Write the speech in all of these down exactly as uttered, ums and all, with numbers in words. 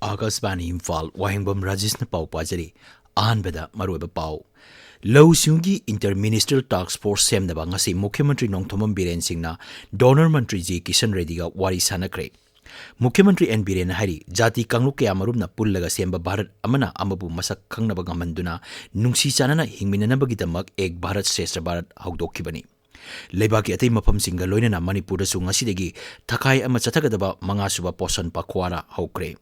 ꯑꯥꯀꯥꯁꯕꯥꯅꯤ ꯏꯝꯐꯥꯜ, ꯋꯥꯍꯦꯡꯕꯝ ꯔꯥꯖꯦꯁꯅ ꯄꯥꯎ ꯄꯥꯖꯔꯤ꯫ ꯑꯍꯥꯟꯕꯗ ꯃꯔꯨꯑꯣꯏꯕ ꯄꯥꯎ꯫ ꯂꯧꯎ ꯁꯤꯡꯎꯒꯤ Inter Ministerial Task Force ꯁꯦꯝꯅꯕ ꯉꯁꯤ ꯃꯨꯈ꯭ꯌ ꯃꯟꯇ꯭ꯔꯤ ꯅꯣꯡꯊꯣꯝꯕꯝ ꯕꯤꯔꯦꯟ ꯁꯤꯡꯅ ꯗꯣꯅꯔ ꯃꯟꯇ꯭ꯔꯤ ꯖꯤ ꯀꯤꯁꯟ ꯔꯦꯗꯤꯒ ꯋꯥꯔꯤ ꯁꯥꯟꯅꯈ꯭ꯔꯦ꯫ ꯃꯨꯈ꯭ꯌ ꯃꯟꯇ꯭ꯔꯤ ꯑꯦꯟ ꯕꯤꯔꯦꯟꯅ ꯍꯥꯏꯔꯤ, ꯖꯥꯇꯤ ꯀꯥꯡꯂꯨꯞ ꯀꯌꯥꯃꯔꯨꯝꯅ ꯄꯨꯜꯂꯒ ꯁꯦꯝꯕ ꯚꯥꯔꯠ ꯑꯃꯅ ꯑꯃꯕꯨ ꯃꯁꯛ ꯈꯪꯅꯕ ꯉꯝꯍꯟꯗꯨꯅ ꯅꯨꯡꯁꯤ ꯆꯥꯟꯅꯅ ꯍꯤꯡꯃꯤꯟꯅꯅꯕꯒꯤꯗꯃꯛ ꯑꯦꯛ ꯚꯥꯔꯠ ꯁ꯭ꯔꯦꯁꯊ ꯚꯥꯔꯠ ꯍꯧꯗꯣꯛꯈꯤꯕꯅꯤ꯫ ꯂꯩꯕꯥꯛꯀꯤ ꯑꯇꯩ ꯃꯐꯝꯁꯤꯡꯒ ꯂꯣꯏꯅꯅ ꯃꯅꯤꯄꯨꯔꯗꯁꯨ ꯉꯁꯤꯗꯒꯤ ꯊꯈꯥꯏ ꯑꯃ ꯆꯠꯊꯒꯗꯕ ꯃꯉꯥꯁꯨꯕ ꯄꯣꯁꯟ ꯄꯈ꯭ꯋꯥꯔꯥ ꯍꯧꯈ꯭ꯔꯦ꯫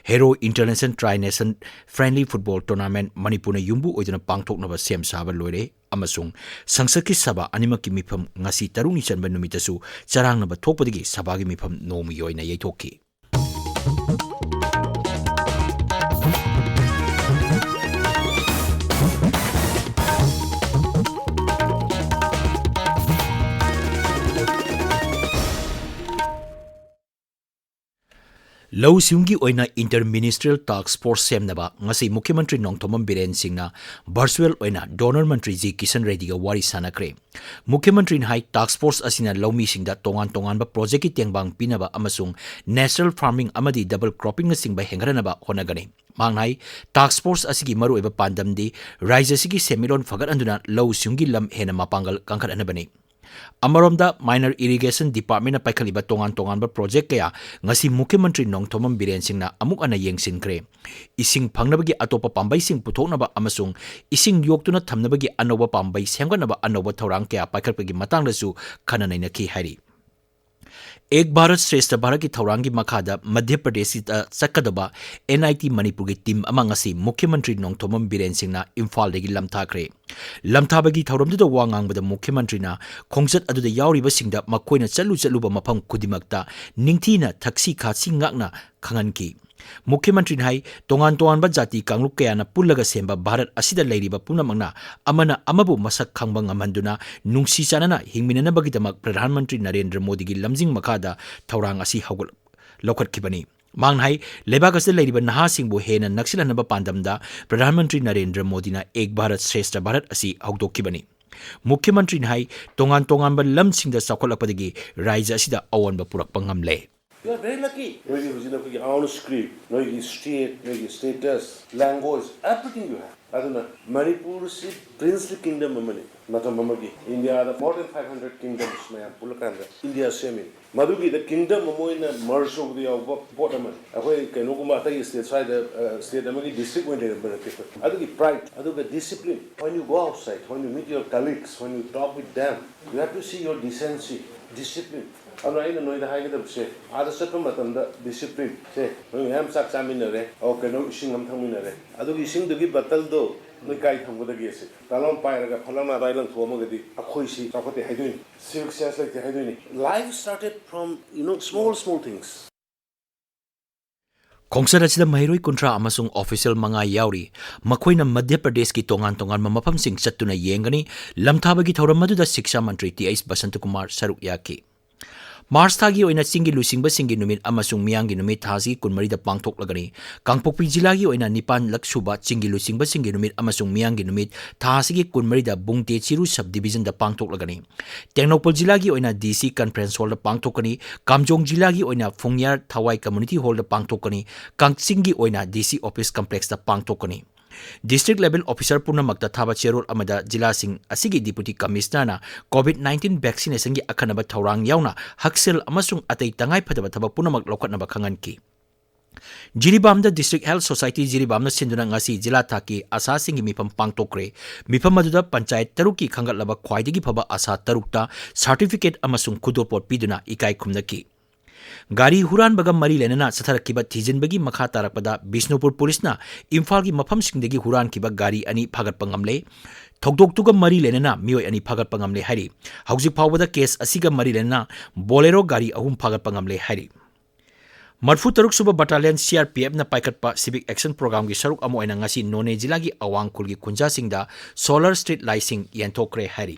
Hero International Tri Nation Friendly Football Tournament ꯃꯅꯤꯄꯨꯔꯅ ꯌꯨꯝꯕꯨ ꯑꯣꯏꯗꯨꯅ ꯄꯥꯡꯊꯣꯛꯅꯕ ꯁꯦꯝ ꯁꯥꯕ ꯂꯣꯏꯔꯦ ꯑꯃꯁꯨꯡ ꯁꯪꯁꯠꯀꯤ ꯁꯚꯥ ꯑꯅꯤꯃꯛꯀꯤ ꯃꯤꯐꯝ ꯉꯁꯤ ꯇꯔꯨꯛꯅꯤ ꯆꯟꯕ ꯅꯨꯃꯤꯠꯇꯁꯨ ꯆꯔꯥꯡꯅꯕ ꯊꯣꯛꯄꯗꯒꯤ ꯁꯚꯥꯒꯤ ꯃꯤꯐꯝ ꯅꯣꯡꯃꯒꯤ ꯑꯣꯏꯅ ꯌꯩꯊꯣꯛꯈꯤ꯫ ꯂꯧꯎ ꯁꯤꯡꯎꯒꯤ ꯑꯣꯏꯅ Inter Ministerial Task Force ꯁꯦꯝꯅꯕ ꯉꯁꯤ ꯃꯨꯈ꯭ꯌ ꯃꯟꯇ꯭ꯔꯤ ꯅꯣꯡꯊꯣꯝꯕꯝ ꯕꯤꯔꯦꯟ ꯁꯤꯡꯅ ꯚꯔꯆꯨꯑꯦꯜ ꯑꯣꯏꯅ ꯗꯣꯅꯔ ꯃꯟꯇ꯭ꯔꯤ ꯖꯤ ꯀꯤꯁꯟ ꯔꯦꯗꯤꯒ ꯋꯥꯔꯤ ꯁꯥꯟꯅꯈ꯭ꯔꯦ꯫ ꯃꯨꯈ꯭ꯌ ꯃꯟꯇ꯭ꯔꯤꯅ ꯍꯥꯏ, ꯇꯥꯛꯁ ꯐꯣꯔꯁ ꯑꯁꯤꯅ ꯂꯧꯃꯤꯁꯤꯡꯗ ꯇꯣꯉꯥꯟ ꯇꯣꯉꯥꯟꯕ ꯄ꯭ꯔꯣꯖꯦꯛꯀꯤ ꯇꯦꯡꯕꯥꯡ ꯄꯤꯅꯕ ꯑꯃꯁꯨꯡ ꯅꯦꯆꯔꯦꯜ ꯐꯥꯔꯃꯤꯡ ꯑꯃꯗꯤ ꯗꯕꯜ ꯀ꯭ꯔꯣꯞꯄꯤꯡꯅꯆꯤꯡꯕ ꯍꯦꯟꯒꯠꯍꯟꯅꯕ ꯍꯣꯠꯅꯒꯅꯤ꯫ ꯃꯍꯥꯛꯅ ꯍꯥꯏ, ꯇꯥꯛꯁ ꯐꯣꯔꯁ ꯑꯁꯤꯒꯤ ꯃꯔꯨꯑꯣꯏꯕ ꯄꯥꯟꯗꯝꯗꯤ ꯔꯥꯖ꯭ꯌ ꯑꯁꯤꯒꯤ ꯁꯦꯟꯃꯤꯠꯂꯣꯟ ꯐꯒꯠꯍꯟꯗꯨꯅ ꯂꯧꯎ ꯁꯤꯡꯎꯒꯤ ꯂꯝ ꯍꯦꯟꯅ ꯃꯄꯥꯡꯒꯜ ꯀꯟꯈꯠꯍꯟꯅꯕꯅꯤ꯫ ꯑꯃꯔꯣꯝꯗ, Minor Irrigation Departmentꯅ ꯄꯥꯏꯈꯠꯂꯤꯕ ꯇꯣꯉꯥꯟ ꯇꯣꯉꯥꯟꯕ ꯄ꯭ꯔꯣꯖꯦꯛ ꯀꯌꯥ ꯉꯁꯤ ꯃꯨꯈ꯭ꯌ ꯃꯟꯇ꯭ꯔꯤ ꯅꯣꯡꯊꯣꯝꯕꯝ ꯕꯤꯔꯦꯟ ꯁꯤꯡꯅ ꯑꯃꯨꯛ ꯍꯟꯅ ꯌꯦꯡꯁꯤꯟꯈ꯭ꯔꯦ꯫ ꯏꯁꯤꯡ ꯐꯪꯅꯕꯒꯤ ꯑꯇꯣꯞꯄ ꯄꯥꯝꯕꯩꯁꯤꯡ ꯄꯨꯊꯣꯛꯅꯕ ꯑꯃꯁꯨꯡ ꯏꯁꯤꯡ ꯌꯣꯛꯇꯨꯅ ꯊꯝꯅꯕꯒꯤ ꯑꯅꯧꯕ ꯄꯥꯝꯕꯩ ꯁꯦꯝꯒꯠꯅꯕ ꯑꯅꯧꯕ ꯊꯧꯔꯥꯡ ꯀꯌꯥ ꯄꯥꯏꯈꯠꯄꯒꯤ ꯃꯇꯥꯡꯗꯁꯨ ꯈꯟꯅ ꯅꯩꯅꯈꯤ ꯍꯥꯏꯔꯤ꯫ ꯑꯦꯛ ꯚꯥꯔꯠ ꯁ꯭ꯔꯦꯁꯊ ꯚꯥꯔꯠꯀꯤ ꯊꯧꯔꯥꯡꯒꯤ ꯃꯈꯥꯗ ꯃꯙ꯭ꯌ ꯄ꯭ꯔꯗꯦꯁꯇ ꯆꯠꯀꯗꯕ ꯑꯦꯟ ꯑꯥꯏ ꯇꯤ ꯃꯅꯤꯄꯨꯔꯒꯤ ꯇꯤꯝ ꯑꯃ ꯉꯁꯤ ꯃꯨꯈ꯭ꯌ ꯃꯟꯇ꯭ꯔꯤ ꯅꯣꯡꯊꯣꯝꯕꯝ ꯕꯤꯔꯦꯟ ꯁꯤꯡꯅ ꯏꯝꯐꯥꯜꯗꯒꯤ ꯂꯝꯊꯥꯈ꯭ꯔꯦ꯫ ꯂꯝꯊꯥꯕꯒꯤ ꯊꯧꯔꯝꯗꯨꯗ ꯋꯥ ꯉꯥꯡꯕꯗ ꯃꯨꯈ꯭ꯌ ꯃꯟꯇ꯭ꯔꯤꯅ ꯈꯣꯡꯆꯠ ꯑꯗꯨꯗ ꯌꯥꯎꯔꯤꯕꯁꯤꯡꯗ ꯃꯈꯣꯏꯅ ꯆꯠꯂꯨ ꯆꯠꯂꯨꯕ ꯃꯐꯝ ꯈꯨꯗꯤꯡꯃꯛꯇ ꯅꯤꯡꯊꯤꯅ ꯊꯛꯁꯤ ꯈꯥꯁꯤ ꯉꯥꯛꯅ ꯈꯪꯍꯟꯈꯤ꯫ ꯃꯨꯈ꯭ꯌ ꯃꯟꯇ꯭ꯔꯤꯅ ꯍꯥꯏ, ꯇꯣꯉꯥꯟ ꯇꯣꯉꯥꯟꯕ ꯖꯥꯇꯤ ꯀꯥꯡꯂꯨꯞ ꯀꯌꯥꯅ ꯄꯨꯜꯂꯒ ꯁꯦꯝꯕ ꯚꯥꯔꯠ ꯑꯁꯤꯗ ꯂꯩꯔꯤꯕ ꯄꯨꯝꯅꯃꯛꯅ ꯑꯃꯅ ꯑꯃꯕꯨ ꯃꯁꯛ ꯈꯪꯕ ꯉꯝꯍꯟꯗꯨꯅ ꯅꯨꯡꯁꯤ ꯆꯥꯟꯅꯅ ꯍꯤꯡꯃꯤꯟꯅꯅꯕꯒꯤꯗꯃꯛ ꯄ꯭ꯔꯙꯥꯟ ꯃꯟꯇ꯭ꯔꯤ ꯅꯔꯦꯟꯗ꯭ꯔ ꯃꯣꯗꯤꯒꯤ ꯂꯝꯖꯤꯡ ꯃꯈꯥꯗ ꯊꯧꯔꯥꯡ ꯑꯁꯤ ꯍꯧꯒꯠ-, ꯂꯧꯈꯠꯈꯤꯕꯅꯤ꯫ ꯃꯍꯥꯛꯅ ꯍꯥꯏ, ꯂꯩꯕꯥꯛ ꯑꯁꯤꯗ ꯂꯩꯔꯤꯕ ꯅꯍꯥꯁꯤꯡꯕꯨ ꯍꯦꯟꯅ ꯅꯛꯁꯤꯜꯍꯟꯅꯕ ꯄꯥꯟꯗꯝꯗ ꯄ꯭ꯔꯙꯥꯟ ꯃꯟꯇ꯭ꯔꯤ ꯅꯔꯦꯟꯗ꯭ꯔ ꯃꯣꯗꯤꯅ ꯑꯦꯛ ꯚꯥꯔꯠ ꯁ꯭ꯔꯦꯁꯊ ꯚꯥꯔꯠ ꯑꯁꯤ ꯍꯧꯗꯣꯛꯈꯤꯕꯅꯤ꯫ ꯃꯨꯈ꯭ꯌ ꯃꯟꯇ꯭ꯔꯤꯅ ꯍꯥꯏ, ꯇꯣꯉꯥꯟ ꯇꯣꯉꯥꯟꯕ ꯂꯝꯁꯤꯡꯗ ꯆꯥꯎꯈꯠꯂꯛꯄꯗꯒꯤ ꯔꯥꯖ꯭ꯌ ꯑꯁꯤꯗ ꯑꯑꯣꯟꯕ ꯄꯨꯔꯛꯄ ꯉꯝꯂꯦ꯫ You are very lucky. ꯅꯣꯏꯒꯤ ꯍꯧꯖꯤꯛ ꯅꯈꯣꯏꯒꯤ own script, ꯅꯣꯏꯒꯤ state, ꯅꯣꯏꯒꯤ status, language, everything you have. ꯑꯗꯨꯅ ꯃꯅꯤꯄꯨꯔꯁꯤ princely kingdom ꯑꯃꯅꯤ꯫ ꯃꯇꯝ ꯑꯃꯒꯤ ꯏꯟꯗꯤꯌꯥꯗ more than five hundred kingdoms ꯃꯌꯥꯝ ꯄꯨꯜꯂꯀꯥꯟꯗ ꯏꯟꯗꯤꯌꯥ ꯁꯦꯝꯃꯤ꯫ ꯃꯗꯨꯒꯤꯗ kingdom ꯑꯃ ꯑꯣꯏꯅ merge ꯇꯧꯕꯗ ꯌꯥꯎꯕ ꯄꯣꯠ ꯑꯃꯅꯤ꯫ ꯑꯩꯈꯣꯏ ꯀꯩꯅꯣꯒꯨꯝꯕ ꯑꯇꯩ state, ꯁ꯭ꯋꯥꯏꯗ, ꯑ, state ꯑꯃꯒꯤ district ꯑꯣꯏꯅ ꯂꯩꯔꯝꯕ ꯅꯠꯇꯦ꯫ ꯑꯗꯨꯒꯤ pride, ꯑꯗꯨꯒ discipline, when you go outside, when you meet your colleagues, when you talk with them, you have to see your decency, discipline. ꯑꯗꯨꯅ ꯑꯩꯅ ꯅꯣꯏꯗ ꯍꯥꯏꯒꯗꯕꯁꯦ, ꯑꯥꯗ ꯆꯠꯄ ꯃꯇꯝꯗ discipline ꯁꯦ, ꯅꯣꯏ ꯃꯌꯥꯝ ꯆꯥꯛ ꯆꯥꯃꯤꯟꯅꯔꯦ, ꯑꯣ, ꯀꯩꯅꯣ, ꯏꯁꯤꯡ ꯑꯃ ꯊꯛꯃꯤꯟꯅꯔꯦ, ꯑꯗꯨꯒꯤ ꯏꯁꯤꯡꯗꯨꯒꯤ bottleꯗꯣ ꯅꯣꯏ ꯀꯥꯏ ꯊꯝꯒꯗꯒꯦ? ꯁꯤ ꯇꯥꯂꯣꯝ ꯄꯥꯏꯔꯒ ꯐꯠ ꯂꯥꯎꯅ ꯑꯗꯥꯏ ꯂꯪꯊꯣꯛꯑꯝꯃꯒꯗꯤ ꯑꯩꯈꯣꯏꯁꯤ ꯆꯥꯎꯈꯠꯇꯦ ꯍꯥꯏꯗꯣꯏꯅꯤ, civic sense ꯂꯩꯇꯦ ꯍꯥꯏꯗꯣꯏꯅꯤ꯫ Life started from, you know, small, small things. ꯈꯣꯡꯆꯠ ꯑꯁꯤꯗ ꯃꯍꯩꯔꯣꯏ ꯀꯨꯟꯊ꯭ꯔꯥ ꯑꯃꯁꯨꯡ official ꯃꯉꯥ ꯌꯥꯎꯔꯤ꯫ ꯃꯈꯣꯏꯅ ꯃꯙ꯭ꯌ ꯄ꯭ꯔꯗꯦꯁꯀꯤ ꯇꯣꯉꯥꯟ ꯇꯣꯉꯥꯟꯕ ꯃꯐꯝꯁꯤꯡ ꯆꯠꯇꯨꯅ ꯌꯦꯡꯒꯅꯤ꯫ ꯂꯝꯊꯥꯕꯒꯤ ꯊꯧꯔꯝ ꯑꯗꯨꯗ ꯁꯤꯛꯁꯥ ꯃꯟꯇ꯭ꯔꯤ ꯇꯤ ꯑꯩꯆ ꯕꯁꯟꯇꯀꯨꯃꯥꯔ ꯁꯔꯨꯛ ꯌꯥꯈꯤ꯫ ꯃꯥꯔꯆ ꯊꯥꯒꯤ ꯑꯣꯏꯅ ꯆꯤꯡꯒꯤ ꯂꯨꯆꯤꯡꯕꯁꯤꯡꯒꯤ ꯅꯨꯃꯤꯠ ꯑꯃꯁꯨꯡ ꯃꯤꯌꯥꯝꯒꯤ ꯅꯨꯃꯤꯠ ꯊꯥ ꯑꯁꯤꯒꯤ ꯀꯨꯟꯃꯔꯤꯗ ꯄꯥꯡꯊꯣꯛꯂꯒꯅꯤ꯫ ꯀꯥꯡꯄꯣꯛꯄꯤ ꯖꯤꯂꯥꯒꯤ ꯑꯣꯏꯅ ꯅꯤꯄꯥꯟꯂꯛ ꯁꯨꯕ ꯆꯤꯡꯒꯤ ꯂꯨꯆꯤꯡꯕꯁꯤꯡꯒꯤ ꯅꯨꯃꯤꯠ ꯑꯃꯁꯨꯡ ꯃꯤꯌꯥꯝꯒꯤ ꯅꯨꯃꯤꯠ ꯊꯥ ꯑꯁꯤꯒꯤ ꯀꯨꯟꯃꯔꯤꯗ ꯕꯨꯡꯇꯦ ꯆꯤꯔꯨ sub divisionꯗ ꯄꯥꯡꯊꯣꯛꯂꯒꯅꯤ꯫ ꯇꯦꯡꯅꯧꯄꯜ ꯖꯤꯂꯥꯒꯤ ꯑꯣꯏꯅ ꯗꯤ ꯁꯤ conference hallꯗ ꯄꯥꯡꯊꯣꯛꯀꯅꯤ꯫ ꯀꯥꯝꯖꯣꯡ ꯖꯤꯂꯥꯒꯤ ꯑꯣꯏꯅ ꯐꯨꯡꯌꯥꯔ ꯊꯋꯥꯏ community hallꯗ ꯄꯥꯡꯊꯣꯛꯀꯅꯤ꯫ ꯀꯛꯆꯤꯡꯒꯤ ꯑꯣꯏꯅ ꯗꯤ ꯁꯤ office complexꯇ ꯄꯥꯡꯊꯣꯛꯀꯅꯤ꯫ District level officer ꯄꯨꯝꯅꯃꯛꯇ ꯊꯥꯕ ꯆꯦꯔꯣꯜ ꯑꯃꯗ ꯖꯤꯂꯥꯁꯤꯡ ꯑꯁꯤꯒꯤ Deputy Commissionerꯅ COVID nineteen vaccinationꯒꯤ ꯑꯈꯟꯅꯕ ꯊꯧꯔꯥꯡ ꯌꯥꯎꯅ ꯍꯛꯁꯦꯜ ꯑꯃꯁꯨꯡ ꯑꯇꯩ ꯇꯉꯥꯏꯐꯗꯕ ꯊꯕꯛ ꯄꯨꯝꯅꯃꯛ ꯂꯧꯈꯠꯅꯕ ꯈꯪꯍꯟꯈꯤ꯫ ꯖꯤꯔꯤꯕꯥꯝꯗ District Health Society ꯖꯤꯔꯤꯕꯥꯝꯅ ꯁꯤꯟꯗꯨꯅ ꯉꯁꯤ ꯖꯤꯂꯥ ꯊꯥꯛꯀꯤ ꯑꯁꯥꯁꯤꯡꯒꯤ ꯃꯤꯐꯝ ꯄꯥꯡꯊꯣꯛꯈ꯭ꯔꯦ꯫ ꯃꯤꯐꯝ ꯑꯗꯨꯗ ꯄꯟꯆꯥꯌꯠ ꯇꯔꯨꯛꯀꯤ ꯈꯟꯒꯠꯂꯕ ꯈ꯭ꯋꯥꯏꯗꯒꯤ ꯐꯕ ꯑꯁꯥ ꯇꯔꯨꯛꯇ certificate ꯑꯃꯁꯨꯡ ꯈꯨꯗꯣꯜꯄꯣꯠ ꯄꯤꯗꯨꯅ ꯏꯀꯥꯏ ꯈꯨꯝꯅꯈꯤ꯫ ꯒꯥꯔꯤ ꯍꯨꯔꯥꯟꯕꯒ ꯃꯔꯤ ꯂꯩꯅꯅ ꯆꯠꯊꯔꯛꯈꯤꯕ ꯊꯤꯖꯤꯟꯕꯒꯤ ꯃꯈꯥ ꯇꯥꯔꯛꯄꯗ ꯕꯤꯁꯅꯨꯄꯨꯔ ꯄꯨꯂꯤꯁꯅ ꯏꯝꯐꯥꯜꯒꯤ ꯃꯐꯝꯁꯤꯡꯗꯒꯤ ꯍꯨꯔꯥꯟꯈꯤꯕ ꯒꯥꯔꯤ ꯑꯅꯤ ꯐꯥꯒꯠꯄ ꯉꯝꯂꯦ꯫ ꯊꯧꯗꯣꯛꯇꯨꯒ ꯃꯔꯤ ꯂꯩꯅꯅ ꯃꯤꯑꯣꯏ ꯑꯅꯤ ꯐꯥꯒꯠꯄ ꯉꯝꯂꯦ ꯍꯥꯏꯔꯤ꯫ ꯍꯧꯖꯤꯛ ꯐꯥꯎꯕꯗ case ꯑꯁꯤꯒ ꯃꯔꯤ ꯂꯩꯅꯅ Bolero ꯒꯥꯔꯤ ꯑꯍꯨꯝ ꯐꯥꯒꯠꯄ ꯉꯝꯂꯦ ꯍꯥꯏꯔꯤ꯫ ꯃꯔꯤꯐꯨ ꯇꯔꯨꯛ ꯁꯨꯕ Battalion C R P Fꯅ ꯄꯥꯏꯈꯠꯄ Civic Action Programꯒꯤ ꯁꯔꯨꯛ ꯑꯃ ꯑꯣꯏꯅ ꯉꯁꯤ ꯅꯣꯅꯦ ꯖꯤꯂꯥꯒꯤ ꯑꯋꯥꯡ ꯈꯨꯜꯒꯤ ꯈꯨꯟꯖꯥꯁꯤꯡꯗ solar street lightꯁꯤꯡ ꯌꯦꯟꯊꯣꯛꯈ꯭ꯔꯦ ꯍꯥꯏꯔꯤ꯫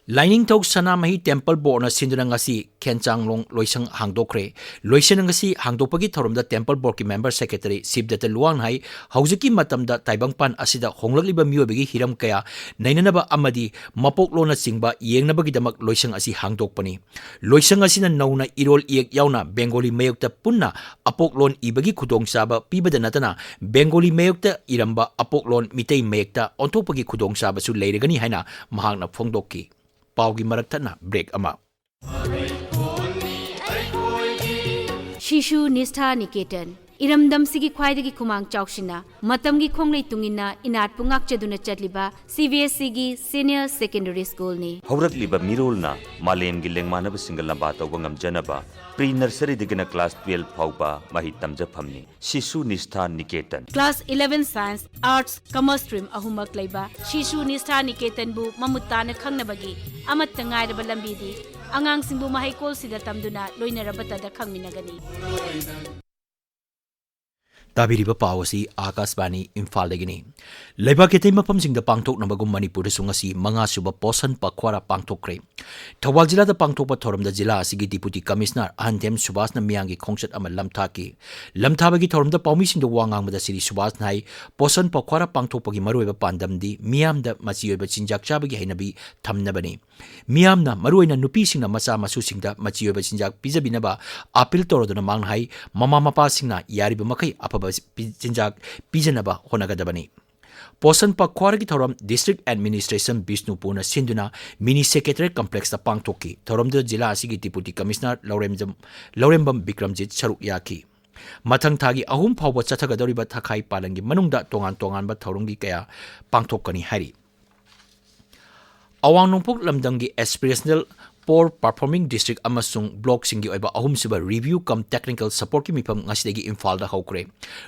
ꯂꯥꯏꯅꯤꯡꯊꯧ ꯁꯅꯥꯃꯍꯤ ꯇꯦꯝꯄꯜ ꯕꯣꯔꯗꯅ ꯁꯤꯟꯗꯨꯅ ꯉꯁꯤ ꯈꯦꯟꯆꯥꯡꯂꯣꯡ ꯂꯣꯏꯁꯪ ꯍꯥꯡꯗꯣꯛꯈ꯭ꯔꯦ꯫ ꯂꯣꯏꯁꯪ ꯑꯁꯤ ꯍꯥꯡꯗꯣꯛꯄꯒꯤ ꯊꯧꯔꯝꯗ ꯇꯦꯝꯄꯜ ꯕꯣꯔꯗꯀꯤ ꯃꯦꯝꯕꯔ ꯁꯦꯀ꯭ꯔꯦꯇꯔꯤ ꯁꯤꯕꯗꯠꯇ ꯂꯨꯋꯥꯡꯅ ꯍꯥꯏ, ꯍꯧꯖꯤꯛꯀꯤ ꯃꯇꯝꯗ ꯇꯥꯏꯕꯪꯄꯥꯟ ꯑꯁꯤꯗ ꯍꯣꯡꯂꯛꯂꯤꯕ ꯃꯤꯑꯣꯏꯕꯒꯤ ꯍꯤꯔꯝ ꯀꯌꯥ ꯅꯩꯅꯅꯕ ꯑꯃꯗꯤ ꯃꯄꯣꯛꯂꯣꯟꯅꯆꯤꯡꯕ ꯌꯦꯡꯅꯕꯒꯤꯗꯃꯛ ꯂꯣꯏꯁꯪ ꯑꯁꯤ ꯍꯥꯡꯗꯣꯛꯄꯅꯤ꯫ ꯂꯣꯏꯁꯪ ꯑꯁꯤꯅ ꯅꯧꯅ ꯏꯔꯣꯜ ꯏꯌꯦꯛ ꯌꯥꯎꯅ ꯕꯦꯡꯒꯣꯂꯤ ꯃꯌꯦꯛꯇ ꯄꯨꯟꯅ ꯑꯄꯣꯛꯂꯣꯟ ꯏꯕꯒꯤ ꯈꯨꯗꯣꯡꯆꯥꯕ ꯄꯤꯕꯗ ꯅꯠꯇꯅ ꯕꯦꯡꯒꯣꯂꯤ ꯃꯌꯦꯛꯇ ꯏꯔꯝꯕ ꯑꯄꯣꯛꯂꯣꯟ ꯃꯤꯇꯩ ꯃꯌꯦꯛꯇ ꯑꯣꯟꯊꯣꯛꯄꯒꯤ ꯈꯨꯗꯣꯡꯆꯥꯕꯁꯨ ꯂꯩꯔꯒꯅꯤ ꯍꯥꯏꯅ ꯃꯍꯥꯛꯅ ꯐꯣꯡꯗꯣꯛꯈꯤ꯫ ꯄꯥꯎꯒꯤ ꯃꯔꯛ ꯊꯠꯅ ꯕ꯭ꯔꯦꯛ ꯑꯃ꯫ ꯁꯤꯁꯨ ꯅꯤꯁꯊꯥ ꯅꯤꯀꯦꯇꯟ, ꯏꯔꯝꯗꯝꯁꯤꯒꯤ ꯈ꯭ꯋꯥꯏꯗꯒꯤ ꯈꯨꯃꯥꯡ ꯆꯥꯎꯁꯤꯟꯅ ꯃꯇꯝꯒꯤ ꯈꯣꯡꯂꯩ ꯇꯨꯡꯏꯟꯅ ꯏꯅꯥꯠꯄꯨ ꯉꯥꯛꯆꯗꯨꯅ ꯆꯠꯂꯤꯕ ꯁꯤ ꯕꯤ ꯑꯦꯁ ꯏꯒꯤ ꯁꯤꯅꯤꯌꯔ ꯁꯦꯀꯦꯟꯗꯔꯤ ꯁ꯭ꯀꯨꯜꯅꯤ꯫ ꯍꯧꯔꯛꯂꯤꯕ ꯃꯤꯔꯣꯜꯅ ꯃꯥꯂꯦꯝꯒꯤ ꯂꯦꯡꯃꯥꯟꯅꯕꯁꯤꯡꯒ ꯂꯝꯕꯥ ꯇꯧꯕ ꯉꯝꯖꯅꯕ, ꯄ꯭ꯔꯤ ꯅꯔꯁꯔꯤꯗꯒꯤꯅ ꯀ꯭ꯂꯥꯁ ꯇꯨꯌꯦꯜꯐ ꯐꯥꯎꯕ ꯃꯍꯩ ꯇꯝꯖꯐꯝꯅꯤ꯫ Sishu Nistha Niketan. Class eleven science, arts, commerce stream ꯑꯍꯨꯝꯃꯛ ꯂꯩꯕ ꯁꯤꯁꯨ ꯅꯤꯁꯊꯥ ꯅꯤꯀꯦꯇꯟꯕꯨ ꯃꯃꯨꯠ ꯇꯥꯅ ꯈꯪꯅꯕꯒꯤ ꯑꯃꯠꯇ ꯉꯥꯏꯔꯕ ꯂꯝꯕꯤꯗꯤ ꯑꯉꯥꯡꯁꯤꯡꯕꯨ ꯃꯍꯩꯀꯣꯜꯁꯤꯗ ꯇꯝꯗꯨꯅ ꯂꯣꯏꯅꯔꯕꯇꯗ ꯈꯪꯃꯤꯟꯅꯒꯅꯤ꯫ ꯇꯥꯕꯤꯔꯤꯕ ꯄꯥꯎ ꯑꯁꯤ ꯑꯥꯀꯥꯁꯕꯥꯅꯤ ꯏꯝꯐꯥꯜꯗꯒꯤꯅꯤ꯫ ꯂꯩꯕꯥꯛꯀꯤ ꯑꯇꯩ ꯃꯐꯝꯁꯤꯡꯗ ꯄꯥꯡꯊꯣꯛꯅꯕꯒꯨꯝ ꯃꯅꯤꯄꯨꯔꯗꯁꯨ ꯉꯁꯤ ꯃꯉꯥ ꯁꯨꯕ ꯄꯣꯁꯟ ꯄꯈ꯭ꯋꯥꯔꯥ ꯄꯥꯡꯊꯣꯛꯈ꯭ꯔꯦ꯫ ꯊꯧꯕꯥꯜ ꯖꯤꯂꯥꯗ ꯄꯥꯡꯊꯣꯛꯄ ꯊꯧꯔꯝꯗ ꯖꯤꯂꯥ ꯑꯁꯤꯒꯤ ꯗꯤꯄꯨꯇꯤ ꯀꯃꯤꯁꯅꯔ ꯑꯍꯟꯊꯦꯝ ꯁꯨꯕꯥꯁꯅ ꯃꯤꯌꯥꯝꯒꯤ ꯈꯣꯡꯆꯠ ꯑꯃ ꯂꯝꯊꯥꯈꯤ꯫ ꯂꯝꯊꯥꯕꯒꯤ ꯊꯧꯔꯝꯗ ꯄꯥꯎꯃꯤꯁꯤꯡꯗ ꯋꯥ ꯉꯥꯡꯕꯗ ꯁꯤꯔꯤ ꯁꯨꯕꯥꯁꯅ ꯍꯥꯏ, ꯄꯣꯁꯟ ꯄꯈ꯭ꯋꯥꯔꯥ ꯄꯥꯡꯊꯣꯛꯄꯒꯤ ꯃꯔꯨꯑꯣꯏꯕ ꯄꯥꯟꯗꯝꯗꯤ ꯃꯤꯌꯥꯝꯗ ꯃꯆꯤ ꯑꯣꯏꯕ ꯆꯤꯟꯖꯥꯛ ꯆꯥꯕꯒꯤ ꯍꯩꯅꯕꯤ ꯊꯝꯅꯕꯅꯤ꯫ ꯃꯤꯌꯥꯝꯅ, ꯃꯔꯨꯑꯣꯏꯅ ꯅꯨꯄꯤꯁꯤꯡꯅ ꯃꯆꯥ ꯃꯁꯨꯁꯤꯡꯗ ꯃꯆꯤ ꯑꯣꯏꯕ ꯆꯤꯟꯖꯥꯛ ꯄꯤꯖꯕꯤꯅꯕ ꯑꯥꯄꯤꯜ ꯇꯧꯔꯗꯨꯅ ꯃꯍꯥꯛꯅ ꯍꯥꯏ, ꯃꯃꯥ ꯃꯄꯥꯁꯤꯡꯅ ꯌꯥꯔꯤꯕ ꯃꯈꯩ ꯑꯐꯕ ꯄꯤ-, ꯆꯤꯟꯖꯥꯛ ꯄꯤꯖꯅꯕ ꯍꯣꯠꯅꯒꯗꯕꯅꯤ꯫ ꯄꯣꯁꯟ ꯄꯈ꯭ꯋꯥꯔꯥꯒꯤ ꯊꯧꯔꯝ ꯗꯤꯁꯇ꯭ꯔꯤꯛ ꯑꯦꯗꯃꯤꯅꯤꯁꯇ꯭ꯔꯦꯁꯟ ꯕꯤꯁꯅꯨꯄꯨꯔꯅ ꯁꯤꯟꯗꯨꯅ ꯃꯤꯅꯤ ꯁꯦꯀ꯭ꯔꯦꯇꯔꯤꯌꯦꯠ ꯀꯝꯄ꯭ꯂꯦꯛꯁꯇ ꯄꯥꯡꯊꯣꯛꯈꯤ꯫ ꯊꯧꯔꯝꯗꯨꯗ ꯖꯤꯂꯥ ꯑꯁꯤꯒꯤ ꯗꯤꯄꯨꯇꯤ ꯀꯃꯤꯁꯅꯔ ꯂꯧꯔꯦꯝꯖꯝ-, ꯂꯧꯔꯦꯝꯕꯝ ꯕꯤꯀ꯭ꯔꯝꯖꯤꯠ ꯁꯔꯨꯛ ꯌꯥꯈꯤ꯫ ꯃꯊꯪ ꯊꯥꯒꯤ ꯑꯍꯨꯝ ꯐꯥꯎꯕ ꯆꯠꯊꯒꯗꯧꯔꯤꯕ ꯊꯈꯥꯏ ꯄꯥꯂꯟꯒꯤ ꯃꯅꯨꯡꯗ ꯇꯣꯉꯥꯟ ꯇꯣꯉꯥꯟꯕ ꯊꯧꯔꯝꯒꯤ ꯀꯌꯥ ꯄꯥꯡꯊꯣꯛꯀꯅꯤ ꯍꯥꯏꯔꯤ꯫ ꯑꯋꯥꯡ ꯅꯣꯡꯄꯣꯛ ꯂꯝꯗꯝꯒꯤ ꯑꯦꯁꯄꯤꯔꯦꯁꯅꯦꯜ Poor Performing District ꯑꯃꯁꯨꯡ ꯕ꯭ꯂꯣꯛꯁꯤꯡꯒꯤ ꯑꯣꯏꯕ ꯑꯍꯨꯝꯁꯨꯕ Review cum Technical Supportꯀꯤ ꯃꯤꯐꯝ ꯉꯁꯤꯗꯒꯤ ꯏꯝꯐꯥꯜꯗ ꯍꯧꯈ꯭ꯔꯦ꯫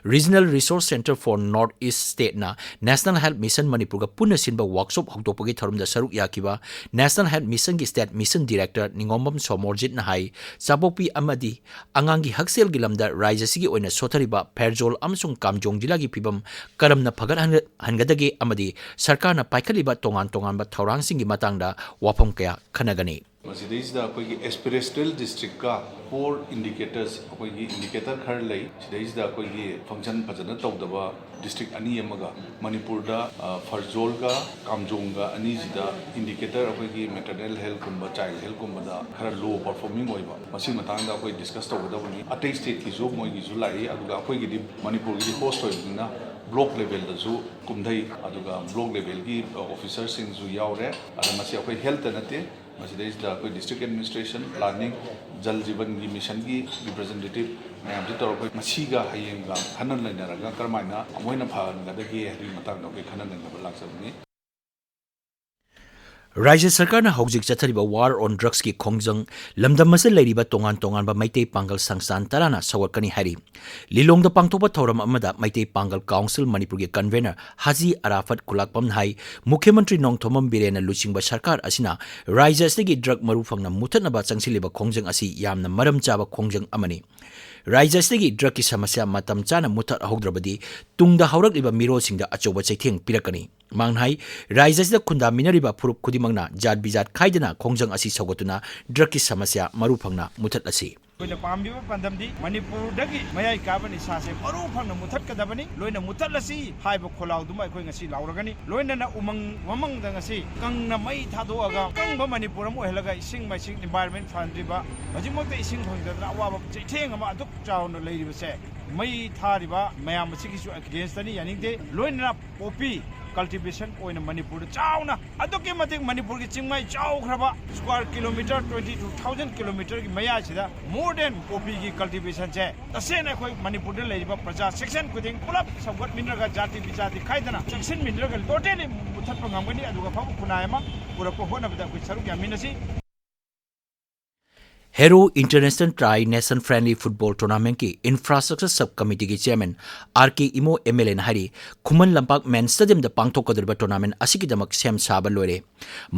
Regional Resource Centre for North East Stateꯅ National Health Mission ꯃꯅꯤꯄꯨꯔꯒ ꯄꯨꯟꯅ ꯁꯤꯟꯕ ꯋꯥꯔꯛꯁꯣꯞ ꯍꯧꯗꯣꯛꯄꯒꯤ ꯊꯧꯔꯝꯗ ꯁꯔꯨꯛ ꯌꯥꯈꯤꯕ National Health Missionꯒꯤ State Mission Director ꯅꯤꯉꯣꯝꯕꯝ ꯁꯣꯃꯣꯔꯖꯤꯠꯅ ꯍꯥꯏ, ꯆꯥꯕꯣꯛꯄꯤ ꯑꯃꯗꯤ ꯑꯉꯥꯡꯒꯤ ꯍꯛꯁꯦꯜꯒꯤ ꯂꯝꯗ ꯔꯥꯖ꯭ꯌꯁꯤꯒꯤ ꯑꯣꯏꯅ ꯁꯣꯊꯔꯤꯕ ꯐꯦꯔꯖꯣꯜ ꯑꯃꯁꯨꯡ ꯀꯥꯝꯖꯣꯡ ꯖꯤꯂꯥꯒꯤ ꯐꯤꯕꯝ ꯀꯔꯝꯅ ꯐꯒꯠꯍꯟꯒ-, ꯍꯟꯒꯗꯒꯦ ꯑꯃꯗꯤ ꯁꯔꯀꯥꯔꯅ ꯄꯥꯏꯈꯠꯂꯤꯕ ꯇꯣꯉꯥꯟ ꯇꯣꯉꯥꯟꯕ ꯊꯧꯔꯥꯡꯁꯤꯡꯒꯤ ꯃꯇꯥꯡꯗ ꯋꯥꯐꯝ ꯀꯌꯥ ꯈꯟꯅꯒꯅꯤ꯫ ꯃꯁꯤꯗꯩꯁꯤꯗ ꯑꯩꯈꯣꯏꯒꯤ aspirational districtꯀ poor indicators, ꯑꯩꯈꯣꯏꯒꯤ indicator ꯈꯔ ꯂꯩ꯫ ꯁꯤꯗꯩꯁꯤꯗ ꯑꯩꯈꯣꯏꯒꯤ function ꯐꯖꯅ ꯇꯧꯗꯕ district ꯑꯅꯤ ꯑꯃꯒ ꯃꯅꯤꯄꯨꯔꯗ, ꯑ, ꯐꯔꯖꯣꯜꯒ ꯀꯥꯝꯖꯣꯡꯒ ꯑꯅꯤꯁꯤꯗ indicator ꯑꯩꯈꯣꯏꯒꯤ maternal healthꯀꯨꯝꯕ, child healthꯀꯨꯝꯕꯗ ꯈꯔ low performing ꯑꯣꯏꯕ, ꯃꯁꯤ ꯃꯇꯥꯡꯗ ꯑꯩꯈꯣꯏ discuss ꯇꯧꯒꯗꯕꯅꯤ꯫ ꯑꯇꯩ stateꯀꯤꯁꯨ ꯃꯣꯏꯒꯤꯁꯨ ꯂꯥꯛꯏ, ꯑꯗꯨꯒ ꯑꯩꯈꯣꯏꯒꯤꯗꯤ ꯃꯅꯤꯄꯨꯔꯒꯤꯗꯤ host ꯑꯣꯏꯕꯅꯤꯅ block levelꯗꯁꯨ ꯀꯨꯝꯊꯩ, ꯑꯗꯨꯒ block levelꯒꯤ, ꯑ, officerꯁꯤꯡꯁꯨ ꯌꯥꯎꯔꯦ꯫ ꯑꯗ ꯃꯁꯤ ꯑꯩꯈꯣꯏ healthꯇ ꯅꯠꯇꯦ, ꯃꯁꯤꯗꯩꯁꯤꯗ ꯑꯩꯈꯣꯏ district administration, planning, Jal ꯖꯤꯕꯟꯒꯤ missionꯒꯤ representative ꯃꯌꯥꯝꯁꯤ ꯇꯧꯔꯒ ꯃꯁꯤꯒ ꯍꯌꯦꯡꯒ ꯈꯟꯅ ꯅꯩꯅꯔꯒ ꯀꯔꯝꯍꯥꯏꯅ ꯑꯃꯨꯛ ꯍꯦꯟꯅ ꯐꯍꯟꯒꯗꯒꯦ ꯍꯥꯏꯕꯒꯤ ꯃꯇꯥꯡꯗ ꯑꯩꯈꯣꯏ ꯈꯟꯅ ꯅꯩꯅꯕ ꯂꯥꯛꯆꯕꯅꯤ꯫ ꯔꯥꯖ꯭ꯌ ꯁꯔꯀꯥꯔꯅ ꯍꯧꯖꯤꯛ ꯆꯠꯊꯔꯤꯕ War on Drugsꯀꯤ ꯈꯣꯡꯖꯪ ꯂꯝꯗꯝ ꯑꯁꯤꯗ ꯂꯩꯔꯤꯕ ꯇꯣꯉꯥꯟ ꯇꯣꯉꯥꯟꯕ ꯃꯩꯇꯩ ꯄꯥꯡꯒꯜ ꯁꯪꯁꯊꯥꯟ ꯇꯔꯥꯅ ꯁꯧꯒꯠꯀꯅꯤ ꯍꯥꯏꯔꯤ꯫ ꯂꯤꯂꯣꯡꯗ ꯄꯥꯡꯊꯣꯛꯄ ꯊꯧꯔꯝ ꯑꯃꯗ ꯃꯩꯇꯩ ꯄꯥꯡꯒꯜ ꯀꯥꯎꯟꯁꯤꯜ ꯃꯅꯤꯄꯨꯔꯒꯤ convener ꯍꯥꯖꯤ ꯑꯔꯥꯐꯠ ꯈꯨꯂꯥꯛꯄꯝꯅ ꯍꯥꯏ, ꯃꯨꯈ꯭ꯌ ꯃꯟꯇ꯭ꯔꯤ ꯅꯣꯡꯊꯣꯝꯕꯝ ꯕꯤꯔꯦꯟꯅ ꯂꯨꯆꯤꯡꯕ ꯁꯔꯀꯥꯔ ꯑꯁꯤꯅ ꯔꯥꯖ꯭ꯌ ꯑꯁꯤꯗꯒꯤ drug ꯃꯔꯨ ꯐꯪꯅ ꯃꯨꯊꯠꯅꯕ ꯆꯪꯁꯤꯜꯂꯤꯕ ꯈꯣꯡꯖꯪ ꯑꯁꯤ ꯌꯥꯝꯅ ꯃꯔꯝ ꯆꯥꯕ ꯈꯣꯡꯖꯪ ꯑꯃꯅꯤ꯫ ꯔꯥꯖ꯭ꯌ ꯑꯁꯤꯗꯒꯤ drugꯀꯤ ꯁꯃꯁ꯭ꯌꯥ ꯃꯇꯝ ꯆꯥꯅ ꯃꯨꯊꯠꯍꯧꯗ꯭ꯔꯕꯗꯤ ꯇꯨꯡꯗ ꯍꯧꯔꯛꯂꯤꯕ ꯃꯤꯔꯣꯜꯁꯤꯡꯗ ꯑꯆꯧꯕ ꯆꯩꯊꯦꯡ ꯄꯤꯔꯛꯀꯅꯤ꯫ ꯃꯍꯥꯛꯅ ꯍꯥꯏ, ꯔꯥꯖ꯭ꯌ ꯑꯁꯤꯗ ꯈꯨꯟꯗꯥꯃꯤꯟꯅꯔꯤꯕ ꯐꯨꯔꯨꯞ ꯈꯨꯗꯤꯡꯃꯛꯅ ꯖꯥꯠ ꯕꯤꯖꯥꯠ ꯈꯥꯏꯗꯅ ꯈꯣꯡꯖꯪ ꯑꯁꯤ ꯁꯧꯒꯠꯇꯨꯅ drugꯀꯤ ꯁꯃꯁ꯭ꯌꯥ ꯃꯔꯨ ꯐꯪꯅ ꯃꯨꯊꯠꯂꯁꯤ꯫ ꯑꯩꯈꯣꯏꯅ ꯄꯥꯝꯂꯤꯕ ꯄꯥꯟꯗꯝꯗꯤ ꯃꯅꯤꯄꯨꯔꯗꯒꯤ ꯃꯌꯥꯏ ꯀꯥꯕ ꯅꯤꯁꯥꯁꯦ ꯃꯔꯨ ꯐꯪꯅ ꯃꯨꯊꯠꯀꯗꯕꯅꯤ꯫ ꯂꯣꯏꯅ ꯃꯨꯊꯠꯂꯁꯤ ꯍꯥꯏꯕ ꯈꯣꯜꯂꯥꯎꯗꯨꯃ ꯑꯩꯈꯣꯏ ꯉꯁꯤ ꯂꯥꯎꯔꯒꯅꯤ꯫ ꯂꯣꯏꯅꯅ ꯎꯃꯪ ꯋꯥꯃꯪꯗ ꯉꯁꯤ ꯀꯪꯅ ꯃꯩ ꯊꯥꯗꯣꯛꯑꯒ ꯑꯀꯪꯕ ꯃꯅꯤꯄꯨꯔ ꯑꯃ ꯑꯣꯏꯍꯜꯂꯒ ꯏꯁꯤꯡ ꯃꯥꯏꯁꯤꯡ environment ꯐꯍꯟꯗ꯭ꯔꯤꯕ, ꯍꯧꯖꯤꯛꯃꯛꯇ ꯏꯁꯤꯡ ꯐꯪꯗꯗꯅ ꯑꯋꯥꯕ ꯆꯩꯊꯦꯡ ꯑꯃ ꯑꯗꯨꯛ ꯆꯥꯎꯅ ꯂꯩꯔꯤꯕꯁꯦ, ꯃꯩ ꯊꯥꯔꯤꯕ ꯃꯌꯥꯝ ꯑꯁꯤꯒꯤꯁꯨ againstꯅꯤ, ꯌꯥꯅꯤꯡꯗꯦ꯫ ꯂꯣꯏꯅꯅ poppy cultivation ꯑꯣꯏꯅ ꯃꯅꯤꯄꯨꯔꯗ ꯆꯥꯎꯅ, ꯑꯗꯨꯛꯀꯤ ꯃꯇꯤꯛ ꯃꯅꯤꯄꯨꯔꯒꯤ ꯆꯤꯡꯃꯥꯏ ꯆꯥꯎꯈ꯭ꯔꯕ, square kilometre twenty two thousand kilometreꯒꯤ ꯃꯌꯥꯁꯤꯗ more than poppyꯒꯤ cultivationꯁꯦ ꯇꯁꯦꯡꯅ ꯑꯩꯈꯣꯏ ꯃꯅꯤꯄꯨꯔꯗ ꯂꯩꯔꯤꯕ ꯄ꯭ꯔꯖꯥ section ꯈꯨꯗꯤꯡ ꯄꯨꯂꯞ ꯁꯧꯒꯠꯃꯤꯟꯅꯔꯒ, ꯖꯥꯇꯤ ꯕꯤꯖꯥꯇꯤ ꯈꯥꯏꯗꯅ ꯆꯦꯛꯁꯤꯟꯃꯤꯟꯅꯔꯒ totally ꯃꯨꯊꯠꯄ ꯉꯝꯒꯅꯤ꯫ ꯑꯗꯨꯒ ꯑꯐꯕ ꯈꯨꯟꯅꯥꯏ ꯑꯃ ꯄꯨꯔꯛꯄ ꯍꯣꯠꯅꯕꯗ ꯑꯩꯈꯣꯏ ꯁꯔꯨꯛ ꯌꯥꯃꯤꯟꯅꯁꯤ꯫ Hero International Tri Nation Friendly Football Tournamentꯀꯤ Infrastructure Sub Committeeꯒꯤ Chairman R K Imo MLAꯅ ꯍꯥꯏꯔꯤ, ꯈꯨꯃꯟ ꯂꯝꯄꯥꯛ Main Stadiumꯗ ꯄꯥꯡꯊꯣꯛꯀꯗꯧꯔꯤꯕ tournament ꯑꯁꯤꯒꯤꯗꯃꯛ ꯁꯦꯝ ꯁꯥꯕ ꯂꯣꯏꯔꯦ꯫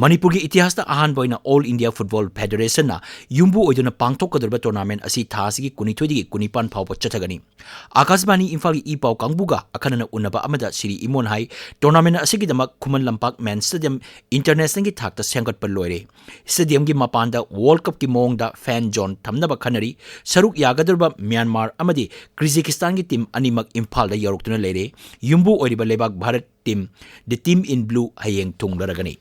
ꯃꯅꯤꯄꯨꯔꯒꯤ ꯏꯇꯤꯍꯥꯁꯇ ꯑꯍꯥꯟꯕ ꯑꯣꯏꯅ All India Football Federationꯅ ꯌꯨꯝꯕꯨ ꯑꯣꯏꯗꯨꯅ ꯄꯥꯡꯊꯣꯛꯀꯗꯧꯔꯤꯕ tournament ꯑꯁꯤ ꯊꯥ ꯑꯁꯤꯒꯤ ꯀꯨꯟꯅꯤꯊꯣꯏꯗꯒꯤ ꯀꯨꯟꯅꯤꯄꯥꯟ ꯐꯥꯎꯕ ꯆꯠꯊꯒꯅꯤ꯫ ꯑꯀꯥꯁꯕꯥꯅꯤ ꯏꯝꯐꯥꯜꯒꯤ ꯏ ꯄꯥꯎ ꯀꯥꯡꯕꯨꯒ ꯑꯈꯟꯅꯅ ꯎꯟꯅꯕ ꯑꯃꯗ ꯁꯤꯔꯤ ꯏꯃꯣꯟ ꯍꯥꯏ, tournament ꯑꯁꯤꯒꯤꯗꯃꯛ ꯈꯨꯃꯟ ꯂꯝꯄꯥꯛ Main Stadium Internationalꯒꯤ ꯊꯥꯛꯇ ꯁꯦꯝꯒꯠꯄ ꯂꯣꯏꯔꯦ꯫ Stadiumꯒꯤ ꯃꯄꯥꯟꯗ World Cupꯀꯤ ꯃꯑꯣꯡꯗ fan zone ꯊꯝꯅꯕ ꯈꯟꯅꯔꯤ꯫ ꯁꯔꯨꯛ ꯌꯥꯒꯗꯧꯔꯤꯕ ꯃ꯭ꯌꯥꯟꯃꯥꯔ ꯑꯃꯗꯤ ꯀ꯭ꯔꯤꯖꯤꯀꯤꯁꯇꯥꯟꯒꯤ team ꯑꯅꯤꯃꯛ ꯏꯝꯐꯥꯜꯗ ꯌꯧꯔꯛꯇꯨꯅ ꯂꯩꯔꯦ꯫ ꯌꯨꯝꯕꯨ ꯑꯣꯏꯔꯤꯕ ꯂꯩꯕꯥꯛ Bharat team, The Team in Blue, ꯍꯌꯦꯡ ꯊꯨꯡꯂꯔꯒꯅꯤ꯫